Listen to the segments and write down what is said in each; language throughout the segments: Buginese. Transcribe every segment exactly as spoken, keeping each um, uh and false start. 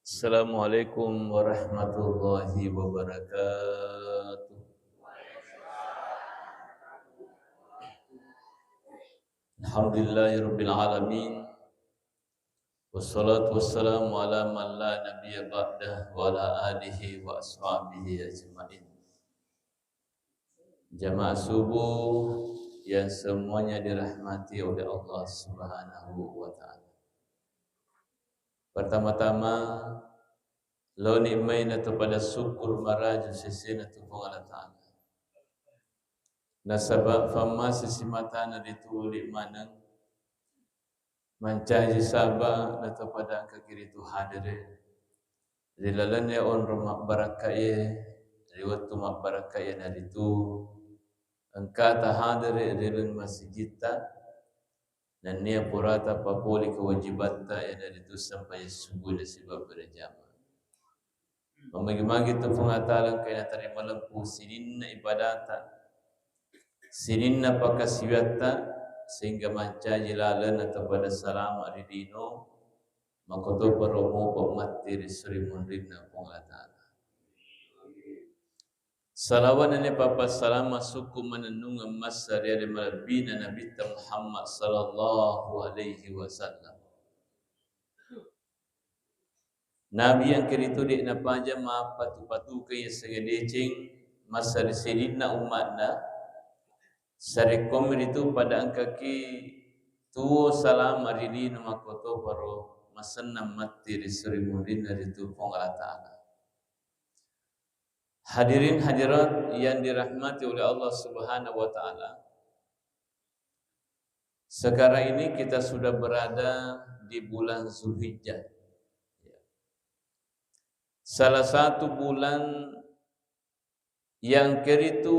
Assalamualaikum warahmatullahi wabarakatuh. Alhamdulillahirabbil alamin. Wassalatu wassalamu ala man la nabiyya ba'dah wa ala alihi wa ashabihi ajmain. Jamaah subuh yang semuanya dirahmati oleh Allah Subhanahu wa Ta'ala. Pertama-tama, laoni mai natopada syukur maraja sesena tu Puang Allah Ta'ala. Nasaba fammase simatana rituli maneng mancaji saba natopada engkaki ritu hadere ri lalenna onrong mabbarakkae, ri wettu mabbarakkae naritu engkata hadere ri lalenna masigitta, nennia purata papole kewajibatta, iyanaritu sembahyang subuh nasibak berjamaah. Mamagi-magi tu Puang Allah Ta'ala engkae natarima lempu sininna ibadata, sininna pakkasiwiatta, sehingga mancaji laleng natopada salama ri lino, makkotoparo mopa matti ri suri munrinna Puang Allah Ta'ala. Salawa nennia pappasalama sukku manennungeng massa ri ale malebbina Nabitta Muhammad sallallahu alaihi wasallam. Nabi yang keritu de' napaja mappatu-patuke yasengnge deceng massa ri sininna umma'na, sarekkomi ritu pada engkaki tuo salama ri lino makkotoparo masennang matti ri suri munrinna ritu Puang Allah Ta'ala. Hadirin hadirat yang dirahmati oleh Allah Subhanahu wa Ta'ala, sekarang ini kita sudah berada di bulan Zulhijjah. Salah satu bulan yang keritu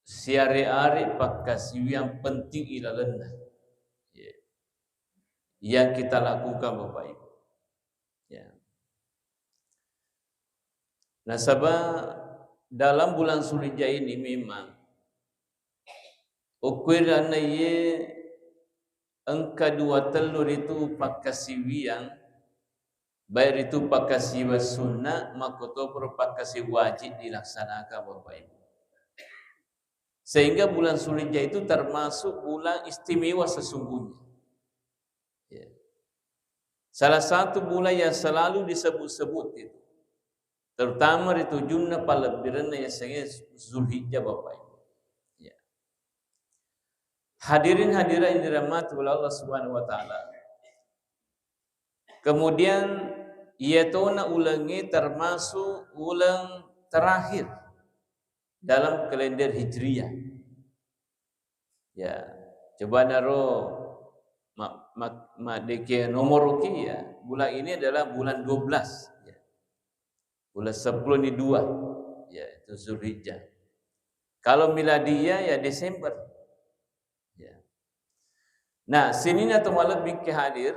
siare-are pakkasiwiang penting ilalenna. Ya. Yang kita lakukan, Bapak Ibu. Ya. Nasaba dalam bulan Zulhijjah ini memang ukkuiranna iye engka dua tellu ritu pakkasiwiang, baik ritu pakkasiwiang sunna, makkotoparo pakkasiwiang wajib dilaksanakan, Bapak Ibu. Sehingga bulan Zulhijjah itu termasuk bulan istimewa sesungguhnya. Ya. Salah satu bulan yang selalu disebut-sebut itu, terutama ri tujunna pallebbirenna yasengnge Zulhijjah, Bapak Ibu. Ya. Hadirin hadirat yang dirahmati oleh Allah Subhanahu wa Ta'ala. Kemudian, iyatona ulengnge termasuk uleng terakhir dalam kalender Hijriah. Ya, coba naro ma-, ma-, maddeke nomoroki ya, bulan ini adalah bulan dua belas. Ya. Bulan sepuluh ini dua. Ya, itu Zulhijjah. Kalau miladiah ya Desember. Ya. Nah, sininna to malebbi ke hadir,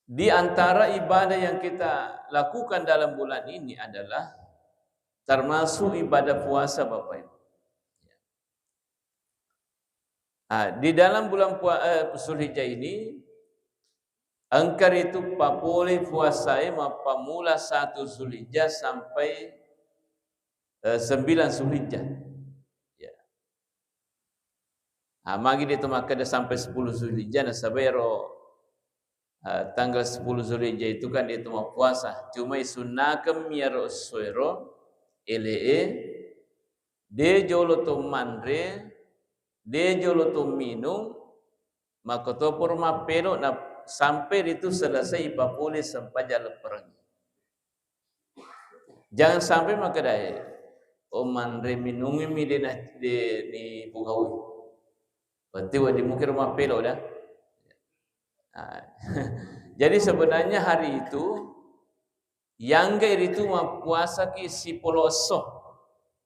di antara ibadah yang kita lakukan dalam bulan ini adalah termasuk ibadah puasa, Bapak Ibu. Ah, di dalam bulan pua-, eh, Zulhijjah ini, engka ritu papole puasae mappamula satu Zulhijjah sampai, eh, sembilan Zulhijjah. Ya. Ah, magi de' to makkeda sampai sepuluh Zulhijjah, nasaba ero eh, tanggal sepuluh Zulhijjah itu kan de' to mappuasa. Cuma isunnakeng mi iyaro essoero, ele'e, de' jolo to manre, de' jolo to minung, makkotoparo mappelo na sampai ritu selesai ipapole sempajang lepperengnge. Jangan sampai makkedae, "Oh, manre minungi mi de' na, de' ni pugaui." Berarti wedding mukiro mappelo dah. Nah, jadi sebenarnya hari itu, yangga ritu mappuasaki sipolo esso.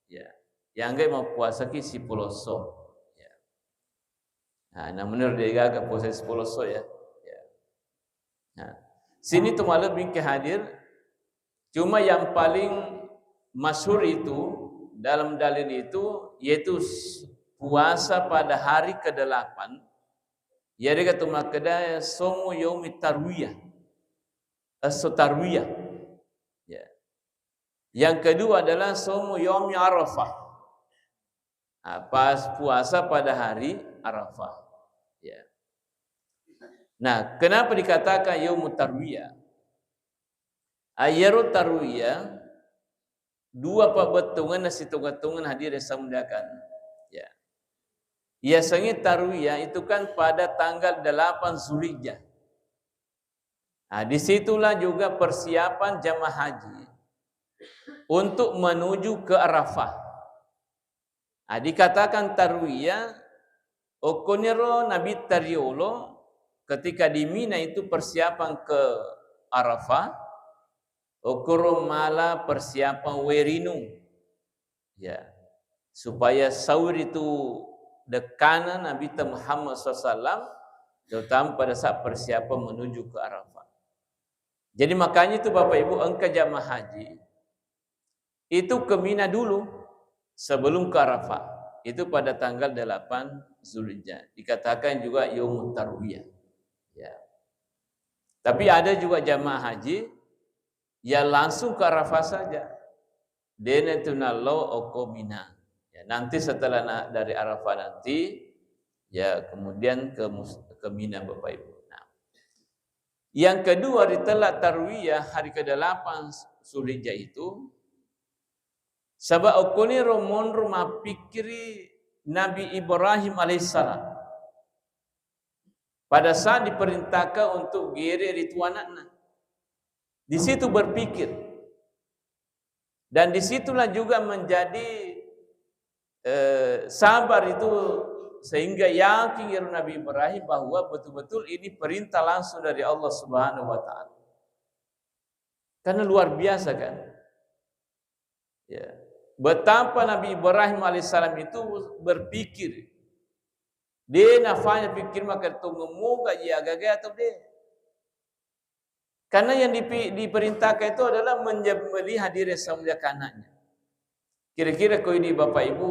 Ya, yangga mappuasaki sipolo esso. Ya. Nah, namun de' gaga puasa sipolo esso ya. Ya. Nah, sini tu malam bingke hadir. Cuma yang paling masyhur itu dalam dalil itu yaitu s-, puasa pada hari kedelapan. Yarega tu makkeda somu yaumi tarwiyah. esso tarwiyah. Ya. Yang kedua adalah somu yaumi Arafah. Ah, pas puasa pada hari Arafah. Ya. Nah, kenapa dikatakan yaumut tarwiyah? Ayero tarwiyah, dua pabettungenna sitonga-tongenna hadirin yang saya muliakan. Ya. Yasengnge tarwiyah itu kan pada tanggal delapan Zulhijjah. Nah, disitulah juga persiapan jamaah haji untuk menuju ke Arafah. Nah, dikatakan tarwiyah, okkoniro Nabitta riolo ketika di Mina itu persiapan ke Arafah, okkoro mala persiapan wae rinung. Ya, supaya sauri tu dekkana Nabitta Muhammad sallallahu alaihi wasallam, terutama pada saat persiapan menuju ke Arafah. Jadi makanya itu Bapak Ibu, engka jamaah haji itu ke Mina dulu sebelum ke Arafah. Itu pada tanggal delapan Zulhijjah. Dikatakan juga yaumut tarwiyah. Ya. Tapi ada juga jamaah haji yang langsung ke Arafah saja. Dena tu nallo okko Mina. Ya, nanti setelah na-, dari Arafah nanti, ya, kemudian ke Mus-, ke Mina, Bapak Ibu. Nah. Yang kedua, ritella tarwiyah hari kedelapan Zulhijjah itu, saba okkoniro monro mappikkiri Nabi Ibrahim alaihissalam pada saat diperintahkan untuk gere ritu anakna. Di situ berpikir. Dan disitulah juga menjadi, eh, sabar itu, sehingga yakin iro Nabi Ibrahim bahwa betul-betul ini perintah langsung dari Allah Subhanahu wa Ta'ala. Karena luar biasa, kan? Ya. Betapa Nabi Ibrahim alaihissalam itu berpikir, de nafanya pikir maka tongeng moga iya gaga atau de. Karena yang dipi-, diperintahkan itu adalah menyembelih hadirin yang saya muliakan anaknya. Kira-kira ko ini Bapak Ibu,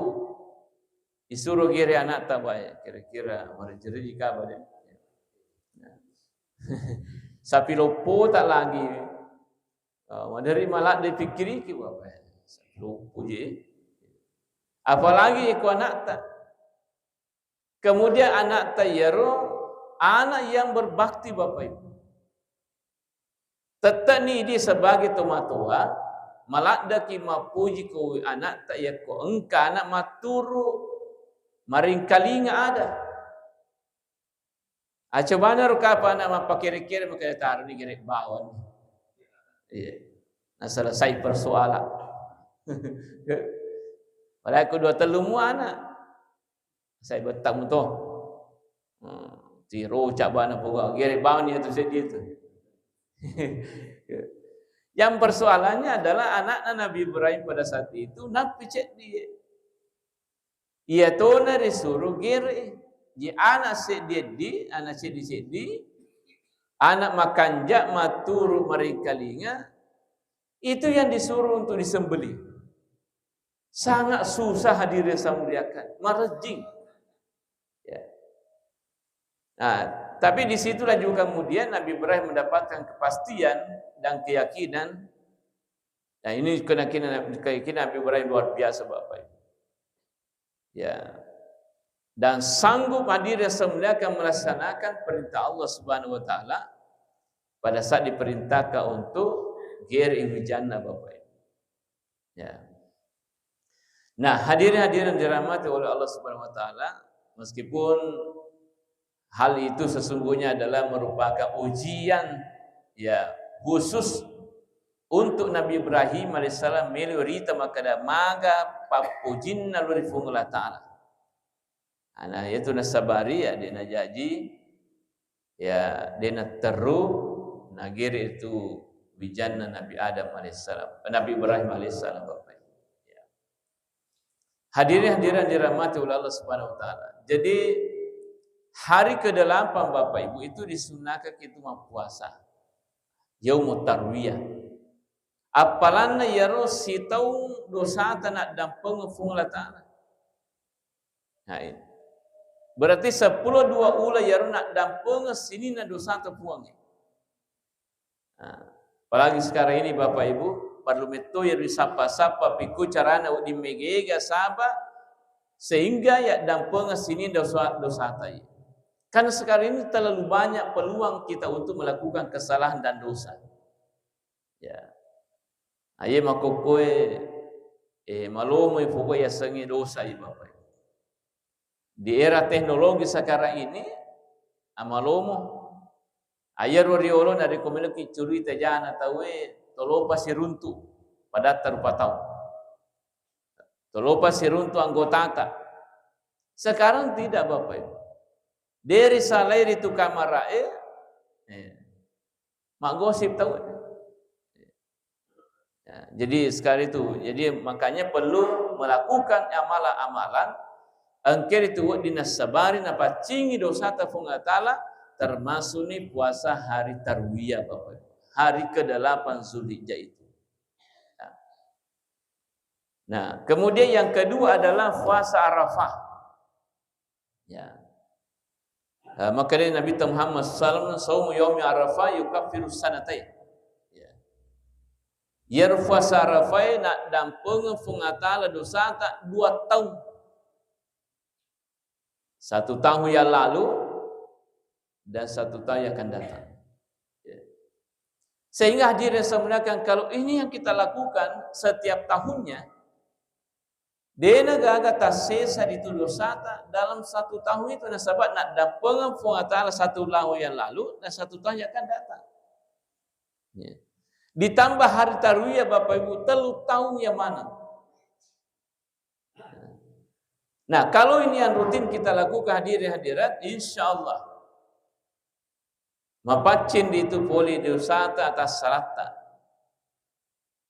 disuruh gere anakta bae, kira-kira mareji-reji kaba de. Sapi loppo tak lagi. Ah, maderi malah dipikkiriki, Bapak. Sapi loppo je. Apalagi ko anakta. Kemudian anakta iyaro anak yang berbakti, Bapak Ibu. Tette'ni idi sebagai tomatoa, maladdeki mappuji ko anakta yakko engka anak matturu maringkalinga ada. Ah, cobana ro kapang anak mappakere-kere, makanya taroni gere bawang. Iya. Nah, selesai persoalan. Padahal ko dua tellu mua anak. Sai bettamu to. Hmm, tiro cabana poga gere bawang itu seddi itu. Yang persoalannya adalah anaknya Nabi Ibrahim pada saat itu nappi ceddi. Iya tona disuruh gere. Ji anak seddi-seddi, anak seddi-seddi, anak makanja maturu maringkalinga, itu yang disuruh untuk disembelih. Sangat susah hadirin saya muliakan, marejing. Ya. Nah, tapi disitulah juga kemudian Nabi Ibrahim mendapatkan kepastian dan keyakinan. Nah, ini keyakinan, keyakinan Nabi Ibrahim luar biasa, Bapak Ibu. Ya. Dan sanggup hadirin saya muliakan melaksanakan perintah Allah Subhanahu wa Ta'ala pada saat diperintahkan untuk gere wijanna, Bapak Ibu. Ya. Nah, hadirin-hadirin dirahmati oleh Allah Subhanahu wa Ta'ala, meskipun hal itu sesungguhnya adalah merupakan ujian, ya, khusus untuk Nabi Ibrahim alaihissalam, melo rita makkeda maga pappojinna lao ri Puang Allah Ta'ala. Ana, iyatu nasabari, ya, de najaji, ya, de natteru, nagere tu wijanna Nabi Adam alaihissalam, Nabi Ibrahim alaihissalam, Bapak Ibu. Ya. Hadirin hadirat dirahmati oleh Allah Subhanahu wa Ta'ala. Jadi, hari kedelapan, Bapak Ibu, itu disunahkan kita mappuasa. Yaumut Tarwiyah. Appalanna iyaro sitaung dosata naddampengeng Puang Allah Ta'ala. Nah, ini. Berarti seppulo dua uleng iyaro naddampengeng sininna dosata Puangnge. Nah, Apalagi sekarang ini, Bapak Ibu, perlu metto ya risappa-sappa pikku carana wedding mega-ega saba sehingga yaddampengeng sining dosa, dosata. Karena sekarang ini terlalu banyak peluang kita untuk melakukan kesalahan dan dosa. Ya. Aye makkokkoe, eh, malomoi pokoknya yasengnge dosa, Bapak Ibu. Di era teknologi sekarang ini, amalomo. Ayero riolo narekko meloki curita jana tauwe, tolopa siruntu, padatta rupa tau. Tolopa siruntu anggotata. Sekarang tidak, Bapak Ibu. Deri salai ritu kamarae, eh, maggosip tau. Ya, jadi sekali itu, jadi makanya perlu melakukan amalan-amalan engka ritu wedding nassabari napaccingi dosata Puang Allah Ta'ala, termasuk ni puasa hari Tarwiyah, Bapak Ibu. Hari kedelapan Zulhijjah itu. Ya. Nah, kemudian yang kedua adalah puasa Arafah. Ya. Eh, makanya Nabi Muhammad sallallahu alaihi wasallam, "Saumu yaumi Arafah yukaffiru sanatain." Ya. Iyaro puasa Arafah naddampengeng Puang Allah Ta'ala dosata dua tahun. Satu tahun yang lalu dan satu tahun yang akan datang. Ya. Sehingga hadirin saya muliakan, kalau ini yang kita lakukan setiap tahunnya, dena gaga tassesa ritu dosata dalam satu tahun itu, nasaba naddampengeng Puang Allah Ta'ala satu tahun yang lalu dan satu tahun yang akan datang. Ya. Ditambah hari Tarwiyah, Bapak Ibu, telu tahun yang mana. Nah, kalau ini yang rutin kita lakukan, hadirin hadirat, insya Allah mapaccing ritu pole dosata atas salatta.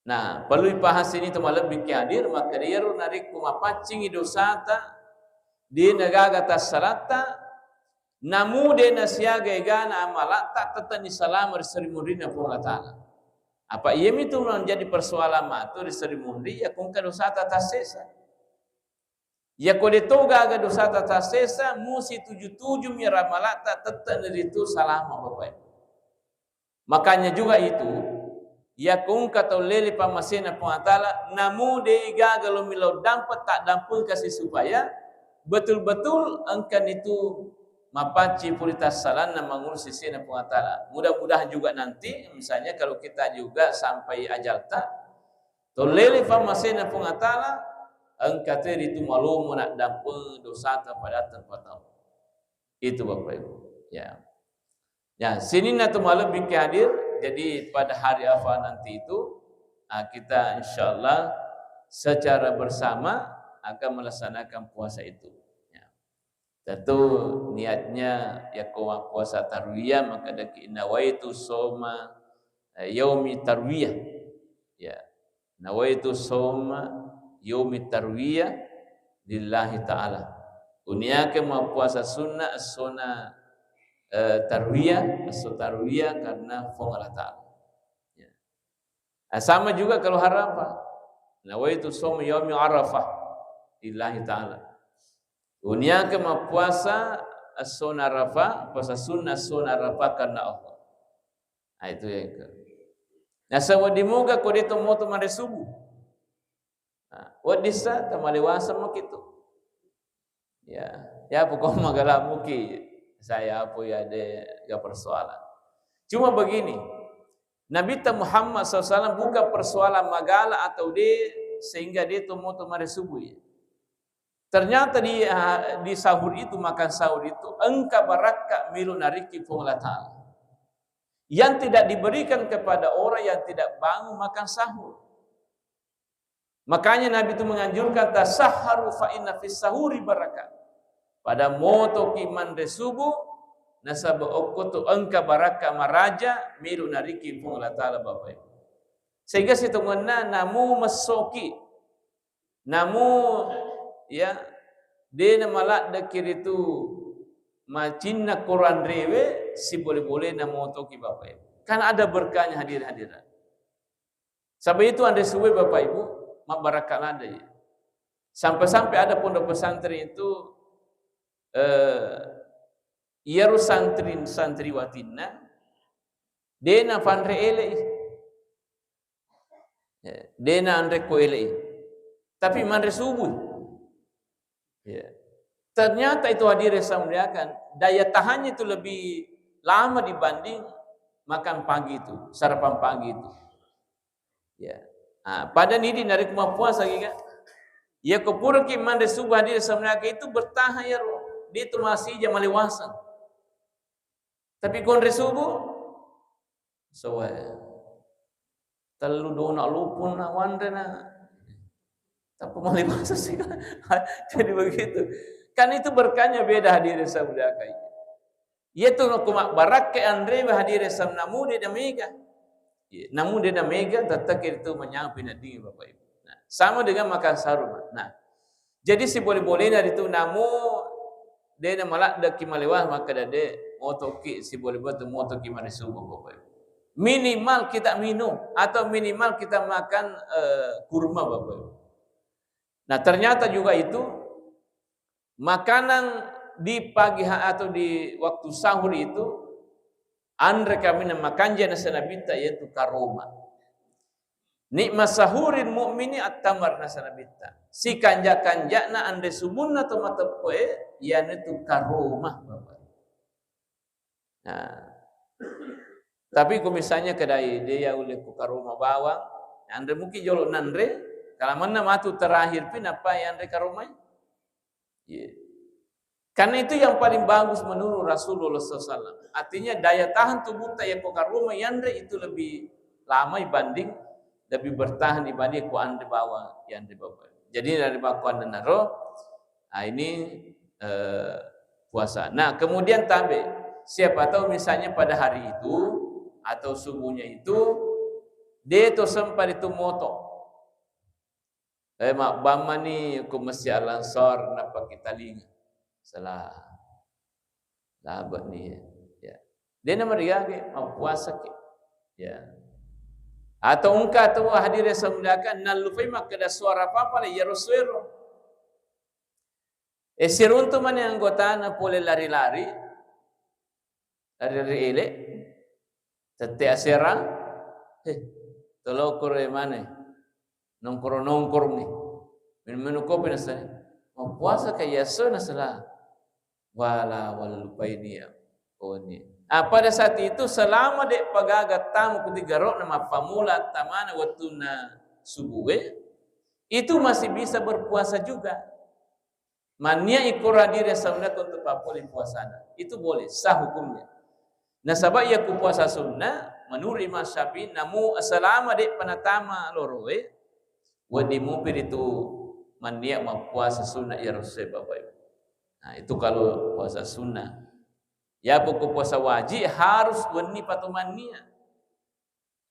Nah, perlu ipahasini tu malebbi ki hadir, maka iyaro narekko mapaccingi dosata, dena gaga tassalatta, namu dena siaga egana amalatta, tette'ni salama ri seri munrinna Puang Allah Ta'ala. Apa iyami tu menjadi persoalan matu ri seri munri, ya kongka dosata tassesa. Yako de to gaga dosata tassesa, musi tuju-tujumi ramalatta tette'ni ritu salama, Bapak Ibu. Makanya juga itu, yako engka tau lele pammasena Puang Allah Ta'ala, namu de gaga lo millau dampeng, taddampengkasi supaya betul-betul engkani tu mapacci purita salanna manguru sesena Puang Allah Ta'ala. Mudah-mudahan juga nanti, misalnya kalau kita juga sampai ajalta, to lele pammasena Puang Allah Ta'ala, engka te ritu malomo naddampeng dosata pada patau. Itu Bapak Ibu. Ya. Ya, sininna tu malebbi ki hadir. Jadi pada hari Arafah nanti itu, ah, kita insyaallah secara bersama akan melaksanakan puasa itu. Ya. Tentu niatnya, yako mappuasa tarwiyah, maka daki nawaitu soma, eh, yaumi tarwiyah. Ya. Nawaitu soma yaumi tarwiyah lillahi ta'ala. Uniake mappuasa sunnah essona, eh, tarwiyah, esso tarwiyah karena Puang Allah Ta'ala. Ya. Ah, sama juga kalau Arafah. Nawaitu shaum yaumi Arafah lillahi ta'ala. Uniake mappuasa essona Arafah, puasa sunnah essona Arafah karena Allah. Nah, itu yang ke-, naseng wedding muga ko de to moto manre subuh. Nah, wedding sa tamalewasa maki tu. Ya, ya pokok magala muki saya apa ya de ga persoalan. Cuma begini, Nabi ta Muhammad sallallahu alaihi wasallam bukan persoalan magala atau de sehingga de to moto manre subuh ya. Ternyata di, ah, di sahur itu, makan sahur itu, engka barakka melo nariki Puang Allah Ta'ala. Yang tidak diberikan kepada orang yang tidak bangun makan sahur. Makanya Nabi itu menganjurkan, "Tasahharu fa inna fis sahuri barakah." Pada motoki manre subuh, nasaba okko tu engka barakka maraja melo nariki Puang Allah Ta'ala, Bapak Ibu. Sehingga sitongenna namu messoki, namu, ya, de namaladdeki ritu macinna koranrewe, sibole-bolena motoki, Bapak Ibu. Karena ada berkahnya, hadir-hadirat. Saba itu anre suwe, Bapak Ibu, mabbarakka ladde. Sampai-sampai ada pondok pesantren itu, eh, iyaro santri, santriwatinna de napanre elei. Dena anre ko ele. Tapi manre subuh. Ya. Ternyata itu hadirin yang saya muliakan, daya tahannya itu lebih lama dibanding makan pagi itu, sarapan pagi itu. Ya. Ah, pada nidi narik mau puasa gitu kan. Ya, ko pura ki manre subuh hadirin yang saya muliakan itu bertahan ya, Ro. Dia itu masih aja maliwasa. Tapi konre subuh, soe. Tellu dona lupun na wanre na. Tapi maliwasa sih. Jadi begitu. Kan itu berkahnya beda hadirin yang saya muliakan. Iya tuh, no, kuma barakke anre hadirin yang saya muliakan, namu de na mega. Iya, namu de na mega, tetap itu menyampi na dingin, Bapak Ibu. Nah, sama dengan makan sarung. Nah, jadi sibolé-boléna ritu, namo dé' namaladde'ki maléwa makkeda dé', motoki sibolé-bolé tu motoki marésubu, Bapak Ibu. Minimal kita minum atau minimal kita makan, eh, kurma, Bapak Ibu. Nah, ternyata juga itu makanan di pagi ha-, atau di waktu sahur itu anre kaminang makanja naseng Nabitta, yaitu karoma. Nikmat sahurin mu'mini at-tamar naseng Nabitta. Sikanja-kanjana anre subunna to mateppe'e, iyanaritu karoma, Bapak. Nah. Tapi ko misalnya kedai, dé' ya ulle ko karoma bawang, anre muki jolo nanre, kalamanna matu terakhir pi nappa yanre karomai. Iya. Karena itu yang paling bagus menurut Rasulullah sallallahu alaihi wasallam. Artinya daya tahan tubuhta yakko karoma yanre itu lebih lama dibanding, lebih bertahan dibanding ko anre bawang yanre bawang. Jadi dari bawang anre naro, nah, ini, eh, puasa. Nah, kemudian tambe, siapa tahu misalnya pada hari itu atau subuhnya itu dé' to sempat itu moto. Eh, mabbamani ko Masjid Al-Ansar nappa kitalinga. Salah. Labe'ni, ya. Dé' namariage, mappuasaki. Ya. Atau engka to hadirin yang saya muliakan, nallupai makkeda suara papala, iyaro suero. Eh, siruntu mani anggotana pole lari-lari. Lari-lari ele', tette' asera, eh, tolokoro e mane, nongkrong-nongkrongngi, minum-minum kopi naseng, mappuasa ka iya esso nasala, wala, wala lupaini ya, oni. Ah, pada saat itu selama dé' pa gaga tama ku tigaro'na mappamula tamana wettunna subuh e, itu masih bisa berpuasa juga. Mannia ikko hadire saunna untuk papole puasana. Itu boleh, sah hukumnya. Nasaba iya ku puasa sunnah, menurut Imam Syafi'i, namu selama dé' pa natama loroe, wedding mupi ritu mannia mappuasa sunnah iya rosse, Bapak Ibu. Nah, itu kalau puasa sunnah. Ya, pokok puasa wajib harus wenni patu mannia.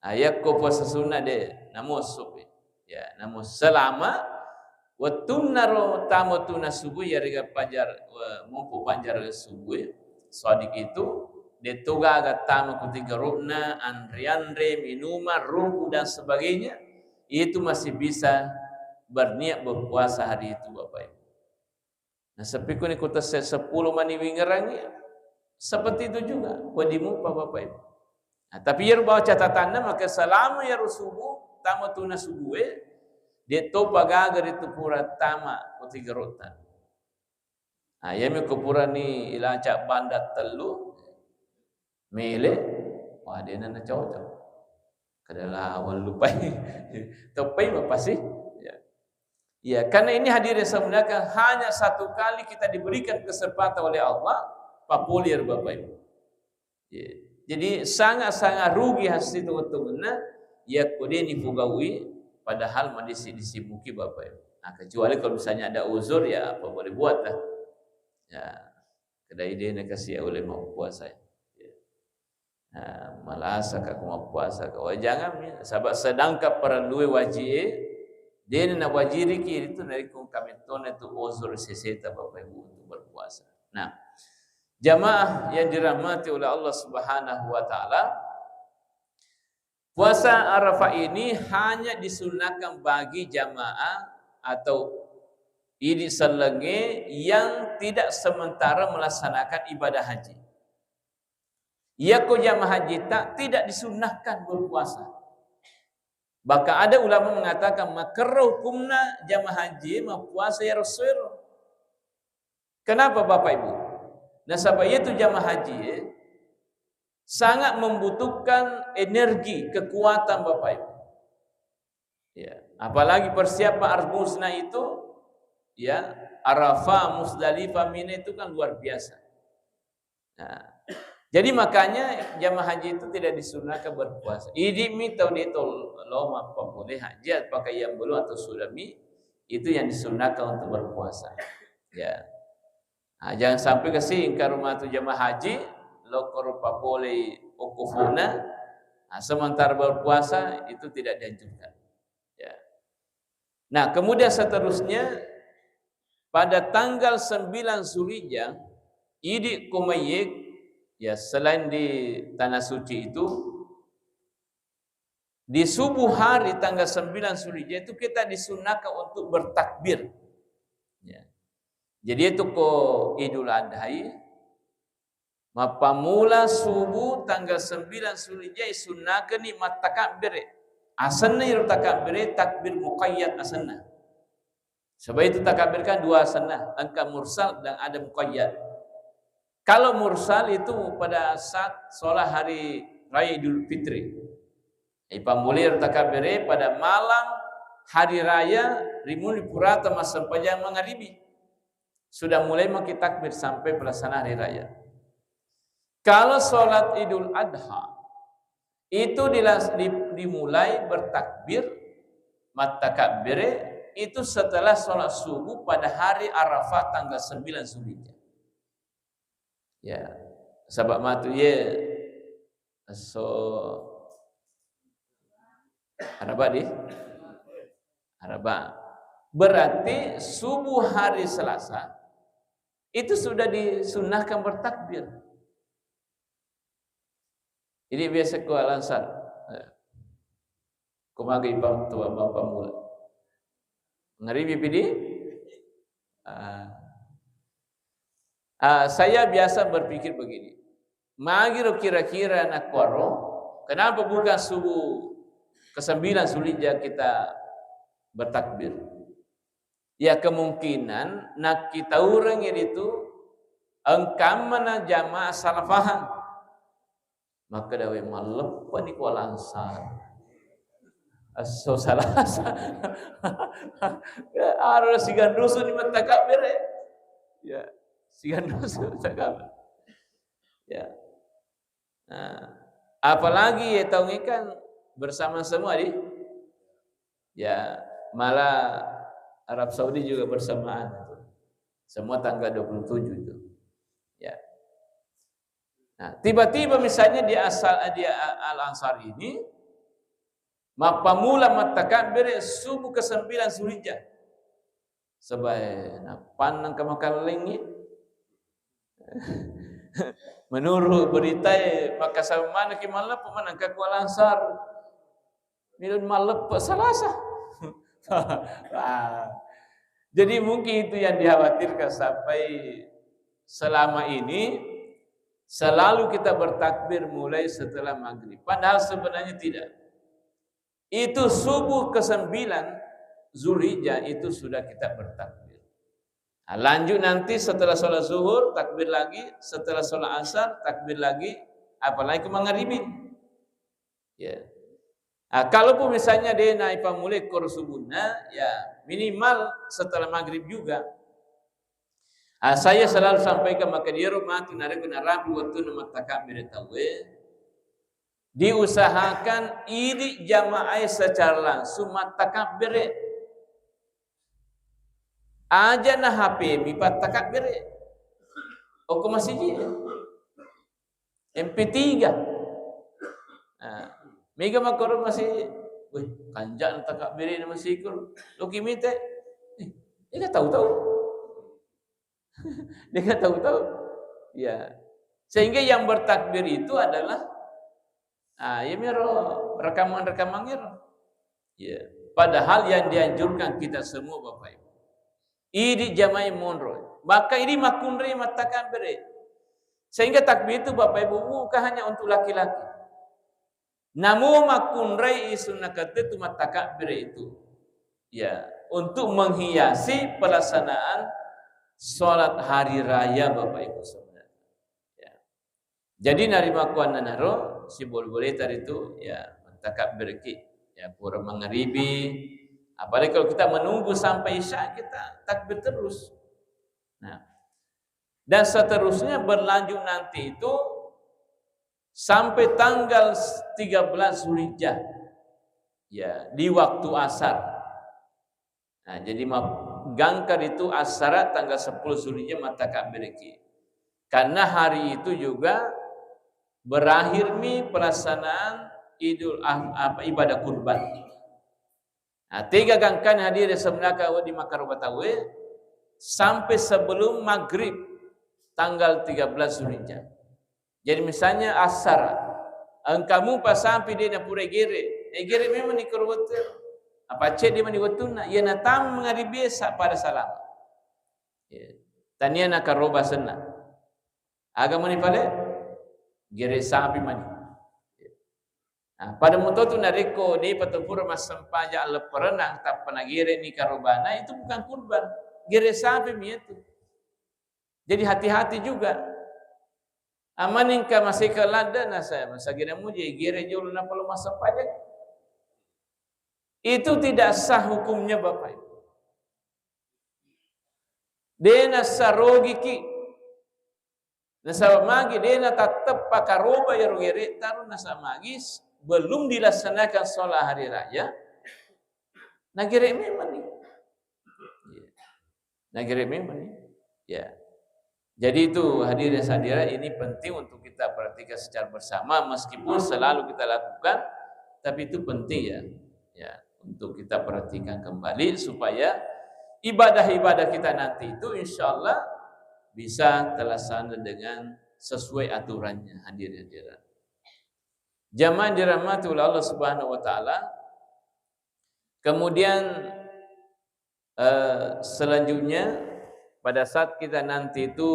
Ah, yakko puasa sunnah dé', namo essopi. Ya, namo selama wettunnaro tama tu na subuh, yarega pajar, wa-, mompo pajar subuh, sodik itu, dé' to gaga tama ku tigaro'na, anre-anre, minuman, rumpu dan sebagainya, itu masih bisa berniat berpuasa hari itu, Bapak Ibu. Nah, seppikuni ku tesse seppulo mani wingerangi, seperti itu juga, wedding mupa, Bapak Ibu. Nah, tapi iyaro bawa catatanna, maka selama iyaro subuh, tama tuna subuh e, dé' topa gaga ritu pura tama ko tigarotta. Nah, iyami ko purani ilaca banda tellu, mele, wah, dé' na cocok. Kada lawang lupai. Toppai mapasi. Ya. Ya, karena ini hadirin saya muliakan, hanya satu kali kita diberikan kesempatan oleh Allah, papole ro Bapak Ibu. Ya. Jadi sangat-sangat rugi hasi teman-temannya, ya, ko dé' ni pugawi, padahal madisi-disi muki Bapak Ibu. Nah, kecuali kalau misalnya ada uzur, ya apa boleh buat lah. Ya. Kedai dé' na kasi oleh mau puasa. Ya. Nah, malasa ka ko mappuasa ka. Wah, jangan, ya. Saba' sedangkan parellue wajie, dé' na wajiriki itu narekko kamettona itu uzur seseta, Bapak Ibu, untuk berpuasa. Nah, jamaah yang dirahmati oleh Allah Subhanahu wa Ta'ala, puasa Arafah ini hanya disunahkan bagi jamaah atau idi sellengnge yang tidak sementara melaksanakan ibadah haji. Iyako jamaah haji ta-, tidak disunnahkan berpuasa. Bahkan ada ulama mengatakan, makerro hukumna jamaah haji mappuasa iyaro essoero. Kenapa, Bapak Ibu? Nasaba iyatu jamaah haji e sangat membutuhkan energi, kekuatan, Bapak Ibu. Ya, apalagi persiapan Arfah Musna itu, ya, Arafah, Musdalifah, Mina itu kan luar biasa. Nah, jadi makanya jamaah haji itu tidak disunahkan berpuasa. Idi mi tau de to lo mappapole haji, apakah yang belum atau sudah mi, itu yang disunahkan untuk berpuasa. Ya. Nah, jangan sampai kasi engka rumah tu jamaah haji, lo koro papole okofona, nah, sementara berpuasa itu tidak dianjurkan. Ya. Nah, kemudian seterusnya, pada tanggal sembilan Zulhijjah, idi ko mayyek, ya, selain di Tanah Suci itu, di subuh hari tanggal sembilan Zulhijjah itu kita disunahkan untuk bertakbir. Ya. Jadi itu ko Idul Adha, mappamula subuh tanggal sembilan Zulhijjah, sunnakeni mattakabbere. Asenna iro takabbere, takbir muqayyad asenna. Sebab itu takbir kan dua asenna, engka mursal dan ada muqayyad. Kalau mursal itu pada saat sholat hari raya Idul Fitri. Ipammulai ro takabbere pada malam hari raya, rimuni purata massempajang mangaribi. Sudah mulai maki takbir sampai pelaksanaan hari raya. Kalau sholat Idul Adha, itu dilas-, di-, dimulai bertakbir, mattakabbere, itu setelah sholat subuh pada hari Arafah tanggal sembilan Zulhijjah. Ya, sabab matu ye esso Araba di? Araba. Berarti subuh hari Selasa itu sudah disunnahkan bertakbir. Jadi biasa ko Al-Ansar. Ko magai pam-, tu pam-, pamula. Ngaribi pidi? Ah. Ah, saya biasa berpikir begini. Magiro kira-kira nakkuaro, kenapa bukan subuh kesembilan Zulhijjah kita bertakbir? Ya, kemungkinan nakkitaureng itu engkammana jamaah salah faham. Makkeda, "We, malleppani ko Al-Ansar. Esso Salasa." Ya, aro siganrusu ni mattakabbere. Ya, siganrusu mattakabbere. Ya. Nah, apalagi ya taungnge kan bersama semua di, ya, malah Arab Saudi juga bersamaan itu. Semua tanggal dua puluh tujuh itu. Ya. Nah, tiba-tiba misalnya di asal, di Al-Ansar ini, mappamula mattakabbere subuh kesembilan Zulhijjah. Sebae napannang ka makallengngi. Menurut beritae, maka sama mana ki malleppe maneng ka ku Al-Ansar. Milun malleppe Salasa. Ah. Jadi mungkin itu yang dikhawatirkan sampai selama ini selalu kita bertakbir mulai setelah maghrib. Padahal sebenarnya tidak. Itu subuh kesembilan Zulhijjah itu sudah kita bertakbir. Nah, lanjut nanti setelah sholat zuhur, takbir lagi, setelah sholat asar, takbir lagi, apalagi ke mangaribi. Ya. Nah, kalaupun misalnya de naipammulai koro subuhna, ya minimal setelah maghrib juga. Ah, saya selalu sampaikan, maka diero matu narekko narapi wettunna mattakabbere tauwe, diusahakan idi jamaah secara langsung mattakabbere. Aja na H P mi pattakabbere. Okko masigi. M P tiga. Nah, mega makkoro masih, "Weh, kanja'na takabbere na masih ikut." Loki mite, "Eh, dia nggak tahu-tahu." Dia nggak tahu-tahu. Ya. Sehingga yang bertakbir itu adalah, ah, ya miro rekaman-rekaman miro. Ya. Padahal yang dianjurkan kita semua, Bapak Ibu, idi jamaah monro. Maka idi makkunrai mattakabbere. Sehingga takbir itu, Bapak Ibu, bukan hanya untuk laki-laki. Namo makkunrai isunna kettu mattakabbir itu. Ya, untuk menghiasi pelaksanaan sholat hari raya, Bapak Ibu saudara. Ya. Jadi narimakkuannanaro, siboleh-boleh tadi itu, ya, mattakabbirki. Ya, pura mangaribi. Apalagi kalau kita menunggu sampai isya, kita takbir terus. Nah, dan seterusnya berlanjut nanti itu sampai tanggal tiga belas Zulhijjah. Ya, di waktu asar. Nah, jadi ma-, gangka itu asara tanggal sepuluh Zulhijjah mattakabbirki. Karena hari itu juga berakhir mi pelaksanaan Idul Ah-, apa, ibadah kurban. Nah, tega gangkana hadir sebenarnya di makaroba tauwe sampai sebelum maghrib tanggal tiga belas Zulhijjah. Jadi misalnya asar, engka mupa sampi de napura gere, eh, gere memang ni koro wettu. Apa cedde mani wettunna, iya natam mangaribi sa pada salama. Ya. Tania nakaroba senna. Aga mani pale? Gere sampi mani. Nah, pada muto tu narekko de patupura massempajang lepperenang tappa nagere ni karobana, itu bukan kurban. Gere sampi mi itu. Jadi hati-hati juga. Amaningka maseka ladde na saya masagena muji gere jolo napalo massempajang. Itu tidak sah hukumnya, Bapak Ibu. De nasarogiki. Nasaba magi de natatteppa karoba iyaro gere taru nasaba magi s-, belum dilaksanakan sholat hari raya. Nagere memang ni. Iya. Nagere memang ni. Ya. Jadi itu hadirin hadirat, ini penting untuk kita perhatikan secara bersama, meskipun selalu kita lakukan, tapi itu penting ya. Ya, untuk kita perhatikan kembali supaya ibadah-ibadah kita nanti itu insya Allah bisa terlaksana dengan sesuai aturannya, hadirin hadirat. Jamaah yang dirahmati oleh Allah Subhanahu wa Ta'ala, kemudian Eh, selanjutnya, pada saat kita nanti itu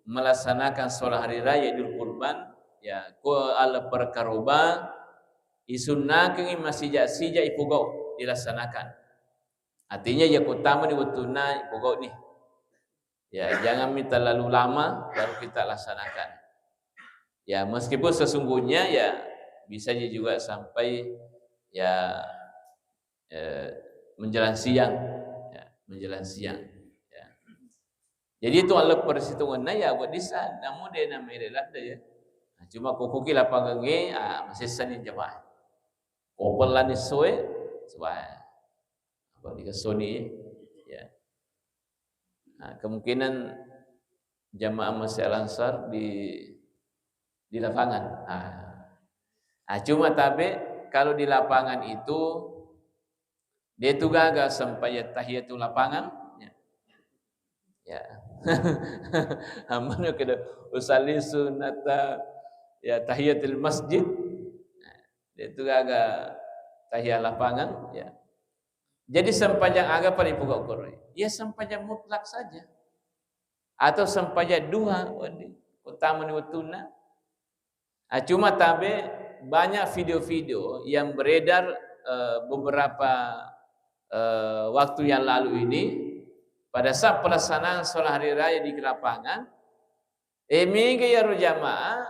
melaksanakan sholat hari raya Idul Kurban, ya, ko ala perkaroba, isunnakengi masija-sija ipogau dilaksanakan. Artinya, ya, ko tama ni wettunna ipogau ni. Ya, jangan mi terlalu lama baru kita laksanakan. Ya, meskipun sesungguhnya, ya, bisa juga sampai, ya, eh, menjelang siang, ya, menjelang siang, ya. Jadi itu Allah persitunganna ya buat desa, namun dia nama ladde ya. Nah, cuma kukuki lapangan nge, ah, masih seni jamaah. Kopel lani soe, soe. Apa tiga soni, ya. Nah, kemungkinan jamaah Masjid Al Ansar di, di lapangan. Ah. Ah, cuma tabe kalau di lapangan itu dia itu gaga sempat ya tahiyatul lapangan. Ya. Ya. Amano kada usalli sunnata ya tahiyatul masjid. Dia itu gaga tahiyat lapangan. Ya. Jadi sempajang aga pada ipuga ukuroi? Ya sempajang mutlak saja. Atau sempajang duha, wadi, utama ni wettunna. Ah, cuma tabe banyak video-video yang beredar, eh, beberapa, eh, waktu yang lalu ini, pada saat pelaksanaan sholat hari raya di lapangan, eh, mega yaro jamaah,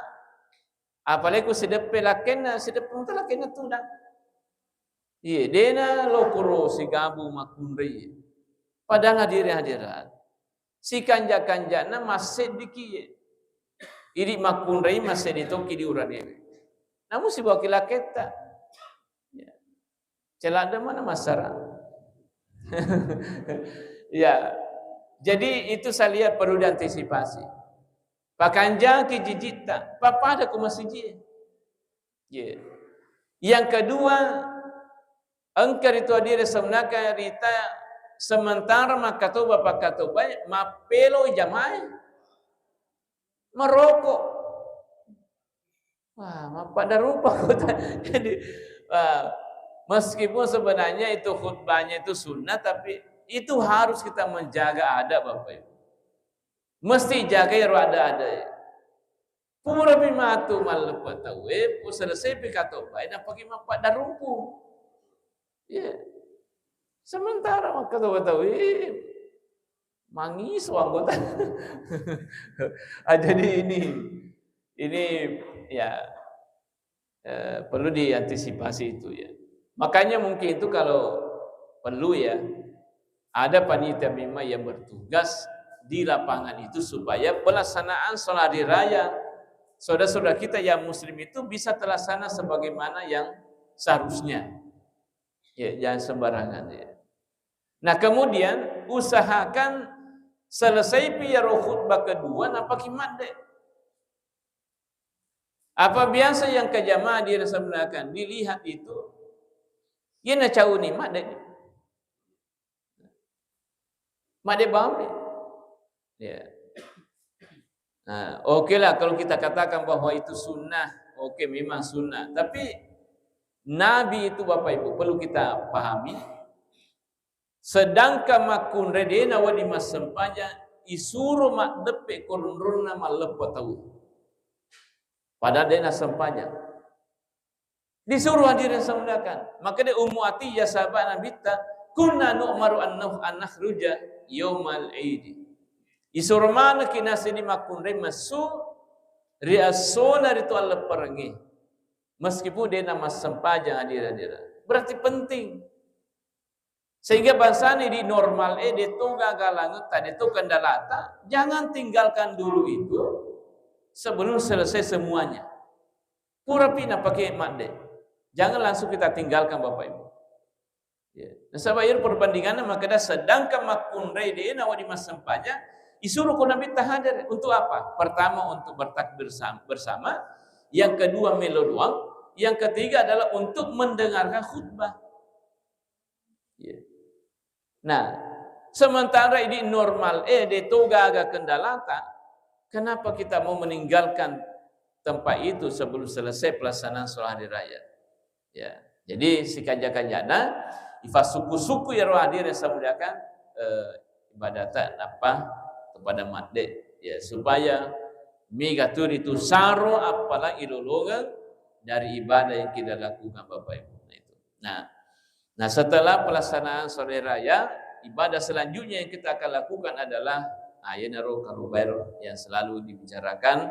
apalagi ku sideppe lakkenna, sideppe muta lakkenna tudang. Iya, dena lokoro sigabu makkunrai. Padahal hadirin hadirat, sikanja-kanjana masseddi kiye. Idi makkunrai masseddi tokki di uranewe. Namun sibawa ki lakketta. Ya. Celada mana masara? Ya. Jadi itu saya lihat perlu diantisipasi. Pakanjaki jijitta, pappada ku masiji. Ye. Yang kedua, engka ritu adire semenaka rita sementara makkatoba pakkatoba mappelo jamae merokok. Wah, mappada rupa kota. Jadi, wah, meskipun sebenarnya itu khutbahnya itu sunnah, tapi itu harus kita menjaga adab, Bapak Ibu. Mesti jaga ya ada-ada. Purapi matu malleppe tauwe, pu selesaipi katobae, nappaki mappaddarumpu. Iya. Sementara makkatoba tauwe, mangiso anggota. Ah, jadi ini, ini ya, eh, perlu diantisipasi itu ya. Makanya mungkin itu kalau perlu ya, ada panitia memang yang bertugas di lapangan itu supaya pelaksanaan sholat hari raya saudara-saudara kita yang muslim itu bisa terlaksana sebagaimana yang seharusnya. Ya, jangan sembarangan ya. Nah, kemudian usahakan selesaipi iyaro khutbah kedua, nappaki madde. Apa biasa yang ke jamaah dilaksanakan, dilihat itu, iya nacauni madde. Madde bawang. Ya. Nah, oke lah kalau kita katakan bahwa itu sunnah, oke memang sunnah. Tapi Nabi itu Bapak Ibu perlu kita pahami, sedangkan makkunrai de' nawedding massempajang, isuro maddeppe ko runrunna malleppo tau. Padahal de' nassempajang. Disuruh hadirin semudakan. Maka de' Ummu Atiyah sahabat Nabitta, "Kunna nu'maru an nukh-, an nakhruja yaumal idi." Isuro manekki nasidi makkunrai messu ri essona ritu allepperengnge. Meskipun de' namassempajang hadirin-hadirin. Berarti penting. Sehingga bangsana di normal e, de' to gaga langetta, de' to kendalata, jangan tinggalkan dulu itu sebelum selesai semuanya. Purapi napake madde. Jangan langsung kita tinggalkan Bapak Ibu. Ya. Nasaba iyaro perbandinganna makkeda sedangkan makkunrai de' nawedding massempajang, isuro ko Nabitta hadere. Untuk apa? Pertama untuk bertakbir sam-, bersama, yang kedua melo doang, yang ketiga adalah untuk mendengarkan khutbah. Ya. Nah, sementara ini normal, eh, de' to gaga kendalata, kenapa kita mau meninggalkan tempat itu sebelum selesai pelaksanaan sholat hari raya? Ya. Jadi, sikanja-kanjana, ifassuku-suku iyaro hadirin yang saya muliakan, eh, ibadata nappa kepada madde. Ya, supaya mega tu ritu saro appalang ilolongeng dari ibadah yang kita lakukan, Bapak Ibu. Nah, itu. Nah, Nah, setelah pelaksanaan sore raya, ibadah selanjutnya yang kita akan lakukan adalah, ah, iyanaro karobaero yang selalu dibicarakan,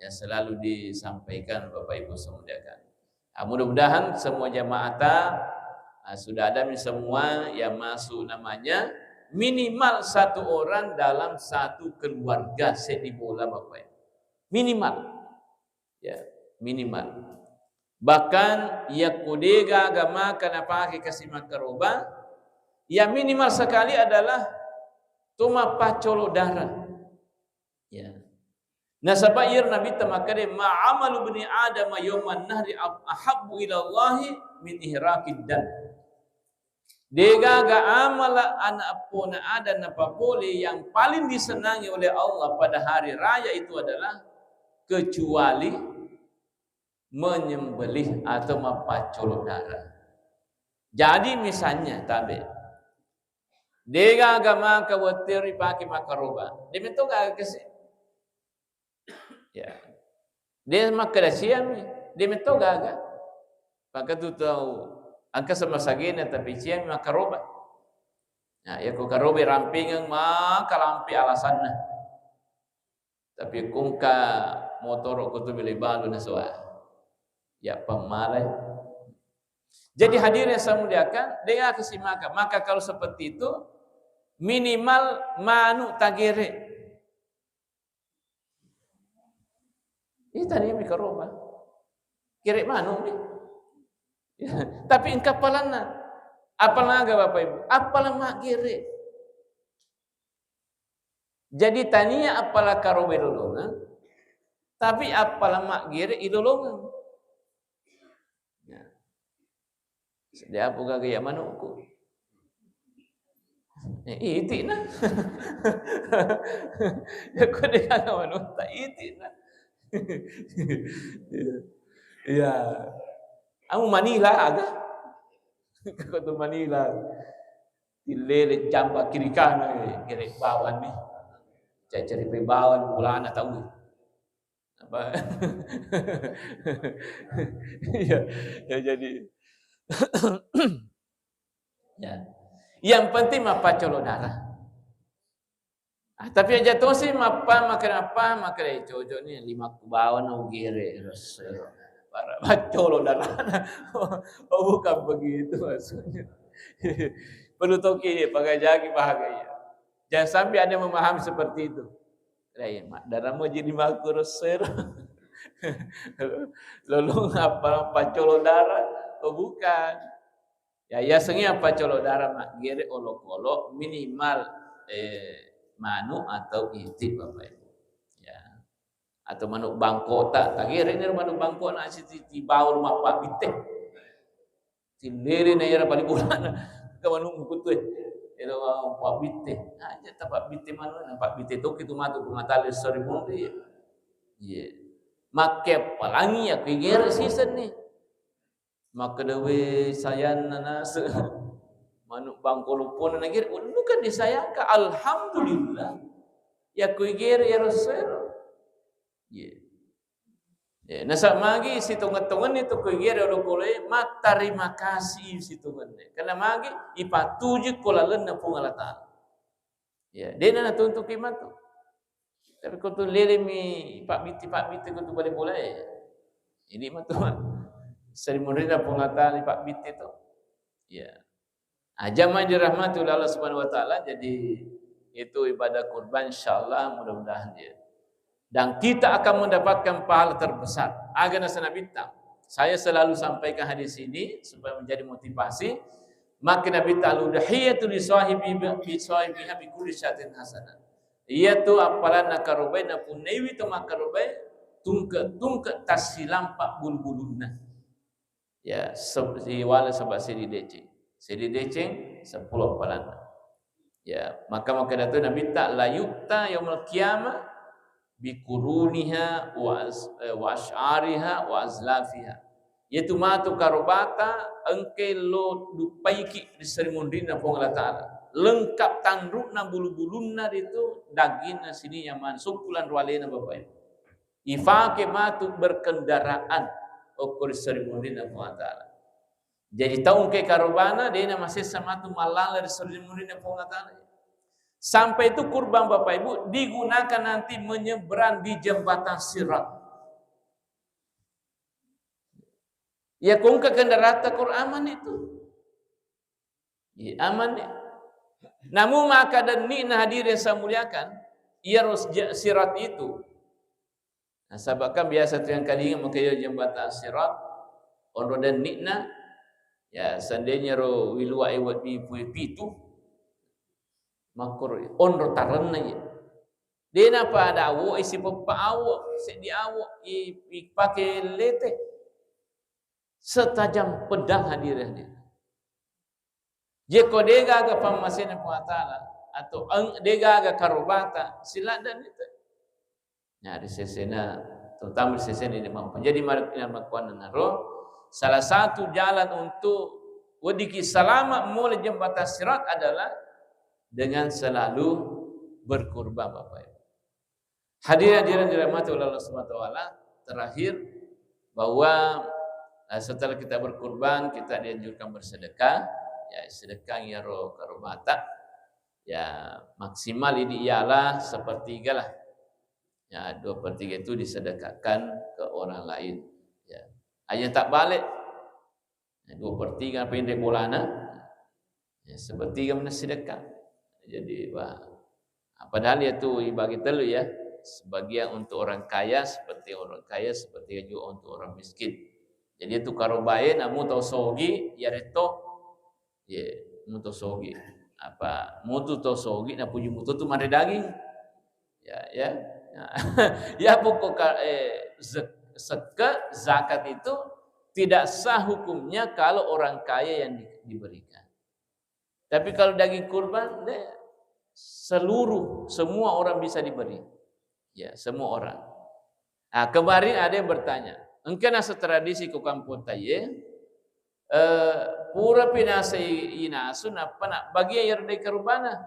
yang selalu disampaikan Bapak Ibu semuanya. Ah, mudah-mudahan semua jamaah ta, ah, sudah ada mi semua yang masuk namanya, minimal satu orang dalam satu keluarga seddi bola Bapak Ibu. Minimal. Ya, minimal. Bahkan yakko de' gaga maka napake kasi makkaroba, ya minimal sekali adalah to mappaccolo dara. Ya. Nasaba iyaro Nabitta makkeda, "Ma amalu bni Adam yauman nahri ab-, ahabbu ila Allahi min ihraqid dam." De' gaga amala ana' eppona Adam napapole yang paling disenangi oleh Allah pada hari raya itu adalah kecuali menyembelih atau mappaccolo dara. Jadi misalnya tabe, de' gaga maka wettu ripake makkaroba, de' metto gaga kasi. Ya. De' makkeda siami, de' metto gaga. Maka tu tau engka semasagena tapi siami makkaroba. Nah, yakko karoba rampingeng maka lampe alasanna. Tapi kungka motoro ko tu beli balu na soa. Ya pemmalai. Jadi hadirin yang saya muliakan, de' gaga kasi maka. Maka kalau seperti itu, minimal manu tagere. Ita ni mi karoba. Gere' manu ni. Tapi engka appalanna. Appalang aga Bapak Ibu? Appalang maggere. Jadi tania appalang karoba ilolongeng, tapi appalang maggere ilolongeng. Ya. Seddi apa gaga iya manukku? Eh, iti'na. Ya, ko de' gaga manutta, iti'na. Iya. Iya. Anu Manila aga? Ko tu Manila. Tillele jamba kiri kanan, gere' bawang ni. Cari-cari pe bawang, bolana tau. Apa? Iya, ya jadi. Ya. Yang penting mappaccolo darah. Ah, tapi aja tosi mappa makan apa, makan cocok nih, lima ku bawa na ugere, terus, eh, para paccolo darahna. Oh, bukan begitu maksudnya. Perlu toki pagajaki bahagia. Jangan sampai ada yang memahami seperti itu. Lah, iya, mak, darahmu jadi makku resero. Lolong apa, paccolo darah? Oh, bukan. Ya, yasengnge apa colo dara maggere olokolo minimal, eh, manu atau itik, Bapak Ibu. Ya. Atau manu bangkota, tagere ni manu bangkona siti, ti bau rumah Pak Bitte. Tillere na era paling bolana. Ke manu mukutue. Ero Pak Bitte. Aja ta Pak Bitte manu, na Pak Bitte toki tu matu pengatali sori munri. Iya. Makke pelangi ya, kuigere season ni. Makkeda, "We, sayanna naseng." Manuk bangko loppona nagere, bukan disayangkan, alhamdulillah. Ya kuigere ya rosso ero. Ye. Ye, nasaba magi sitongeng-tongenni tu kuigere olokoloe, mattarima kasih sitongenna. Karena magi ipattuju ko lalenna Puang Allah Taala. Ya, de'na natuntuki matu. Tapi ko tu lelemi pabbitti-pabbitti ko tu bale bola, eh. Ini matu sering munrina Puang Allah Taala pabbitti tu. Ya. Aja mai dirahmati oleh Allah Subhanahu wa Taala. Jadi itu ibadah kurban, insyaallah, mudah-mudahan ya. Dan kita akan mendapatkan pahala terbesar. Aga naseng Nabitta. Saya selalu sampaikan hadis ini supaya menjadi motivasi. Maka Nabitta, "Al-udhiyatu li sahibi, li sahibiha bi kulli syatin hasanah." Iyatu appalanna karobae napunnaiwi to makkarobae, tungke-tungke tassilampa bulu-bulunna. Ya, se-, siwala saba seddi deceng. Seddi deceng, seppulo appalanna. Ya, maka makkeda tu Nabitta, "La yu'ta yaumal qiyamah bi quruniha wa az-, eh, wa asy'ariha wa azlafiha." Iyatu matu karobata engkai lo duppaiki ri seri munrinna Puang Allah Taala. Lengkap tanrukna, bulu-bulunna ritu, dagingna sininna maneng, sukkulang rualena, Bapak Ibu. Ifake matu berkendaraan okko ri seri munrinna Puang Allah Taala. Jadi tau engkai karobana, de'na masessa matu mallala ri seri munrinna Puang Allah Taala. Sampai itu kurban, Bapak Ibu, digunakan nanti menyeberang di jembatan Sirat. Ya, ko engka kendaratta, ko aman itu. Iya, aman ya. Namu maka denni'na, hadirin saya muliakan, iyaro ja-, Sirat itu. Nasaba kan biasa tu yang kalinga maka iya jembatan Sirat, onro denni'na, ya, seandainya ro wiluwa e weddi pue pitu, makkoro onro tarenna iya. De'na pada awo, isi peppa awo, seddi awo, i, ipake lete. Setajam pedang, hadirin, hadirin. Jeko degaga pammasena Puang Allah Taala atau eng-, degaga karobata, siladdani te. Nah, ri sesena, terutama ri sesena ini mampu. Jadi, mar-, makkuannanaro, salah satu jalan untuk weddikki salama mulai jembatan Sirat adalah dengan selalu berkurban, Bapak Ibu. Hadirin-hadirin dirahmati oleh Allah Subhanahu wa Taala, terakhir, bahwa, eh, setelah kita berkurban, kita dianjurkan bersedekah, ya, sedekah iyaro karobata, ya, maksimal ini ialah sepertiga lah. Ya, dua per tiga itu disedekahkan ke orang lain. Ya. Aja tak balik. Ya, dua per tiga apa yang bolana? Ya, sepertiga mana sedekah. Jadi, wah, padahal ya tu ibagi telu ya. Sebagian untuk orang kaya, seperti orang kaya, seperti juga untuk orang miskin. Jadi itu karobae namu tau sogi, ya reto. Ye, muto sogi. Apa, mutu to sogi, napuji mutu tu mare daging. Ya, ya. Ya. Ya, pokok ka-, eh, zek-, seke, zakat itu tidak sah hukumnya kalau orang kaya yang di-, diberikan. Tapi kalau daging kurban, deh, seluruh, semua orang bisa diberi. Ya, semua orang. Nah, kemarin ada yang bertanya, engka nasa tradisi ko kampung taye, eh, pura pinasa i-, inasu, nappa na bagian yang dari karubana.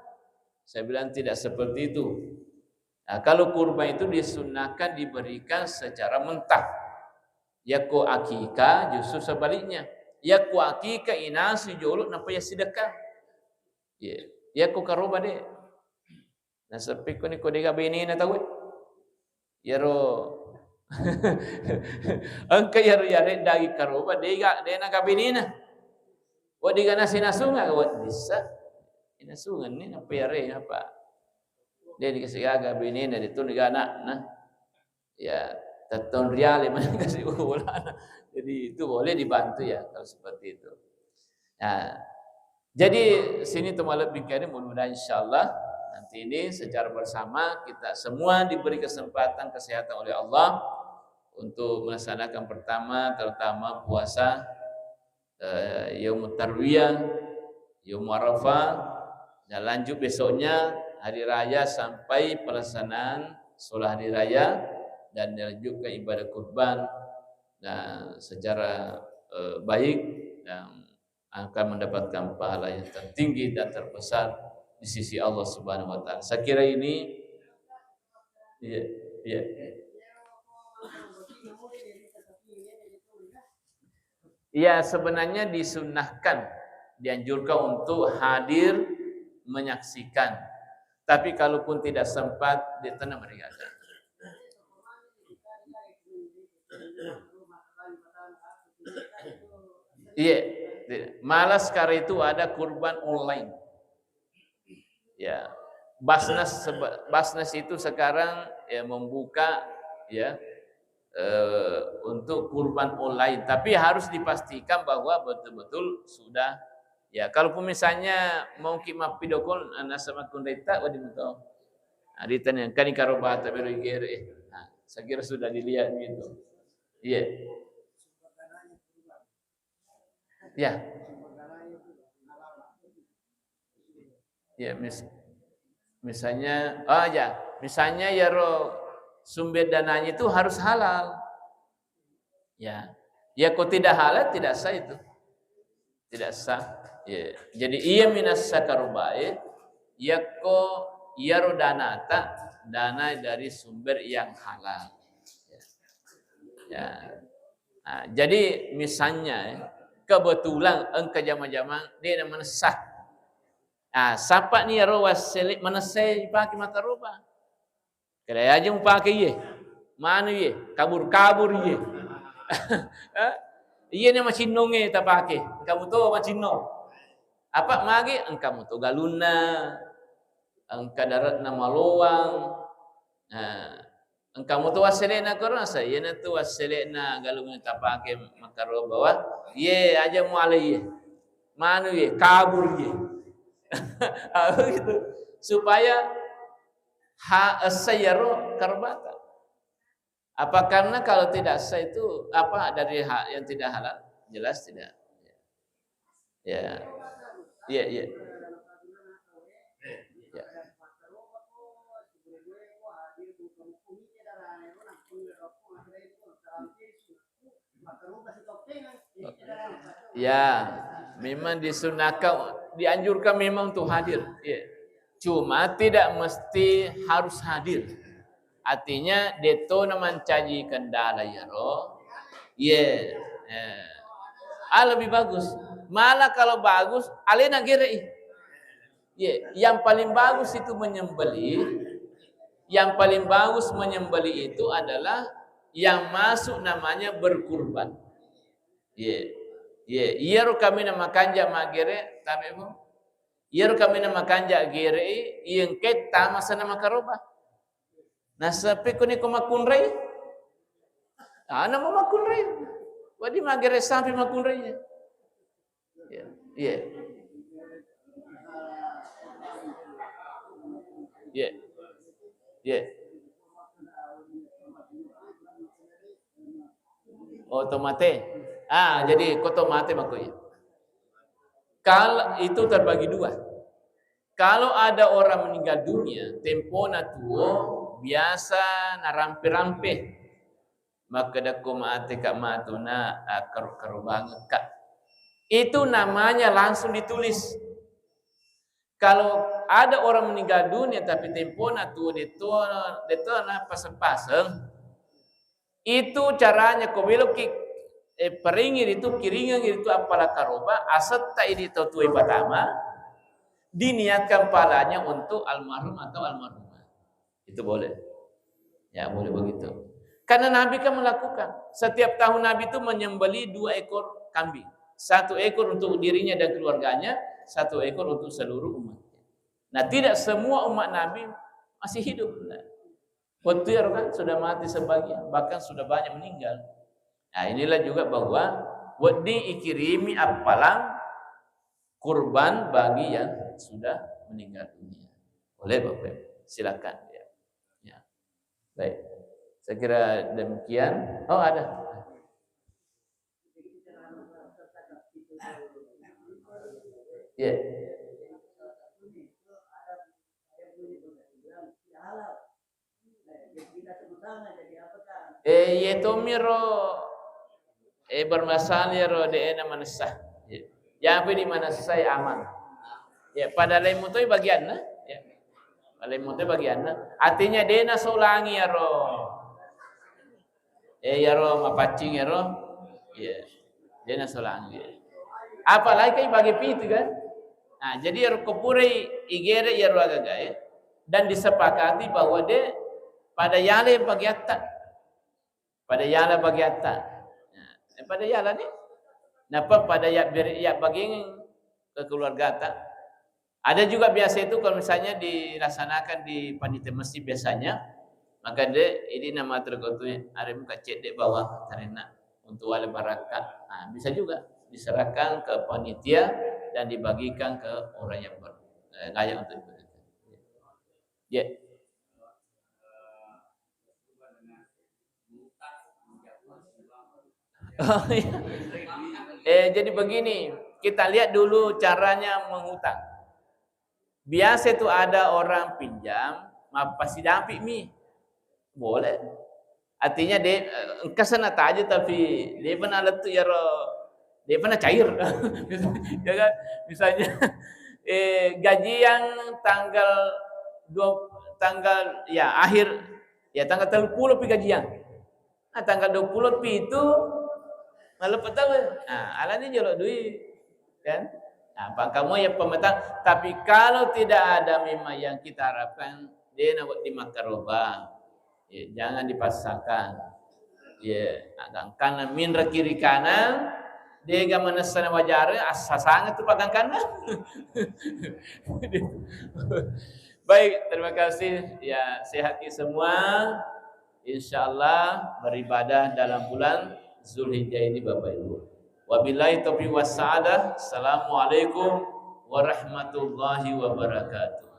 Saya bilang tidak seperti itu. Nah, kalau kurban itu disunnahkan diberikan secara mentah. Yakko akikah justru sebaliknya. Yakko akikah inasui jolo nappa yassidekka. Iya. Yakko karoba de. Naseppi koni ko dega benena tauwe. Iyaro engka iyaro yare dagi karoba dega, dena gabenena. Wedding ga nasi nasunga, wedding sa. Inasungenni nappa yare apa? De dikasi gaga benena, de tu ga anakna. Ya, tettong riale mana kasih bolana. Jadi itu boleh dibantu ya kalau seperti itu. Nah, jadi sini tu malebbi kene, mudah-mudahan insyaallah nanti ini secara bersama kita semua diberi kesempatan kesehatan oleh Allah untuk melaksanakan pertama terutama puasa eh, Yaumut Tarwiyah, Yaum Arafah, dan lanjut besoknya hari raya sampai pelaksanaan sholat hari raya dan dilanjutkan ibadah kurban dan secara eh, baik dan akan mendapatkan pahala yang tertinggi dan terbesar di sisi Allah Subhanahu wa taala. Saya kira ini iya iya Ya, sebenarnya disunnahkan, dianjurkan untuk hadir menyaksikan. Tapi kalaupun tidak sempat, dia tenang mereka. Iya, malah sekarang itu ada kurban online. Ya, Basnas seba-, Basnas itu sekarang ya membuka ya eh, untuk kurban online, tapi harus dipastikan bahwa betul-betul sudah ya. Kalaupun misalnya mau ki mappidokon nasaba kunretta wadi muto. Nah, ditanya kan karo bata bero igere. Nah, saya kira sudah dilihat gitu. Iya. Ya. Ya, mis-, misalnya, oh ya, misalnya yaro sumber dananya itu harus halal. Ya. Ya, kok tidak halal, tidak sah itu. Tidak sah. Ya. Jadi iya minassa karubae, yakko iyaro danata, dana dari sumber yang halal. Ya. Ya. Nah, jadi misalnya ya, kebetulan engka jama-jamang de na manessa. Ah, sapani iyaro wassele manessa ipake makaroba. Keda aja mupake iye. Manu iye, kabur-kabur iye. Eh? Iye ne macinnongnge tapake. Engka muto macinnong. Apa mage engka muto galunna, engka dare'na maloang. Nah, engka muto wassele'na koro nasa, iyanatu wassele'na galung tapake makkaro bawa. Iye aja muale iye. Manu iye, kabur iye. Apa gitu? Supaya ha-, essa iyaro karbata. Apa karena kalau tidak sah itu apa dari ha-, yang tidak halal? Jelas tidak. Ya. Iya, iya. Ya. Ya, memang disunahkan, dianjurkan memang untuk hadir. Ya. Cuma tidak mesti harus hadir. Artinya, detto na mancaji kendala iyaro. Ye. Eh. Ah, lebih bagus. Malah kalau bagus, alena gere'i. Ye, yang paling bagus itu menyembelih, yang paling bagus menyembelih itu adalah yang masuk namanya berkurban. Ye. Ye, iyaro kami na makanja magere, tabe, Bu. Iyaro kami na makanja gere'i, iyengke tama sana makaroba. Nasappi kuni ko makkunrai? Ana mo makkunrai. Wadi magere sampai makkunrai. Iya. Iya. Iya. Iya. Otomate. Ah, jadi ko tomate makko iya. Kalau itu terbagi dua. Kalau ada orang meninggal dunia, tempona tuo biasa narampe-rampe. Makkedakko mate ka matuna, ah, karo-, karobangekka. Itu namanya langsung ditulis. Kalau Ada orang meninggal dunia tapi tempona tuo detto, detto na paseng-paseng. Itu caranya ko meloki, eh, paringi ritu, kiringengi ritu appala karoba, asetta idi tau tuo patama, diniatkan palanya untuk almarhum atau almarhumah. Itu boleh. Ya, boleh begitu. Karena Nabi kan melakukan. Setiap tahun Nabi itu menyembelih dua ekor kambing. Satu ekor untuk dirinya dan keluarganya, satu ekor untuk seluruh umat. Nah, tidak semua umat Nabi masih hidup. Nah, waktu itu kan sudah mati sebagian, bahkan sudah banyak meninggal. Nah, inilah juga bahwa wedding ikirimi appalang kurban bagi yang sudah meninggal dunia. Boleh, Bapak Ibu? Silakan, ya. Ya. Baik. Saya kira demikian. Oh, ada. Ya. Eh, iye tomiro, eh, bermasalah iyaro de' na manessa. Ya. Yapi di manessa ya aman. Ya, pada lain mutoi bagianna. Ya. Pada lain mutoi bagianna. Artinya de' na solangi iyaro. Eh, iyaro mapaccing iyaro. Iya. De' na solangi. Apalagi kan bagi pitu kan. Nah, jadi iyaro ko purai igere iyaro agaga e, dan disepakati bahwa de' pada yala bagiatta. Pada yala bagiatta. Nah, pada yala ni. Napa pada ya, ber-, ya bagian ke keluargata. Ada juga biasa itu kalau misalnya dilaksanakan di panitia masjid biasanya, maka de', idi nama tergotu aremu kacedde bawah karena untuk wale barakka. Nah, bisa juga diserahkan ke panitia dan dibagikan ke orang yang ber-, eh, layak untuk diberikan. Ya. Oh, iya. Eh, jadi begini, kita lihat dulu caranya menghutang. Biasa itu ada orang pinjam, mappasidapi mi. Boleh. Artinya de', eh, engka sana taja tapi de' pernah lettu iyaro, de' pernah cair. Ya kan? Misalnya, eh, gajian tanggal dua, tanggal, ya, akhir, ya, tanggal tellu pulo pi gajian. Nah, tanggal dua pulo pitu, maleppa tau. Nah, alani jolo dui, kan? Nah, pangkamo ya pemetang. Tapi kalau tidak ada memang yang kita harapkan, de' na wedding makkaroba. Ya, jangan dipaksakan. Ya, agangkan minra kiri kanan, de' ga manessa na wajara, assasanga tu pagangkanna. Baik, terima kasih. Ya, sehat ki semua. Insya Allah beribadah dalam bulan Zulhijjah ini, Bapak Ibu. Wabillahi taufiq wassa'adah. Assalamualaikum warahmatullahi wabarakatuh.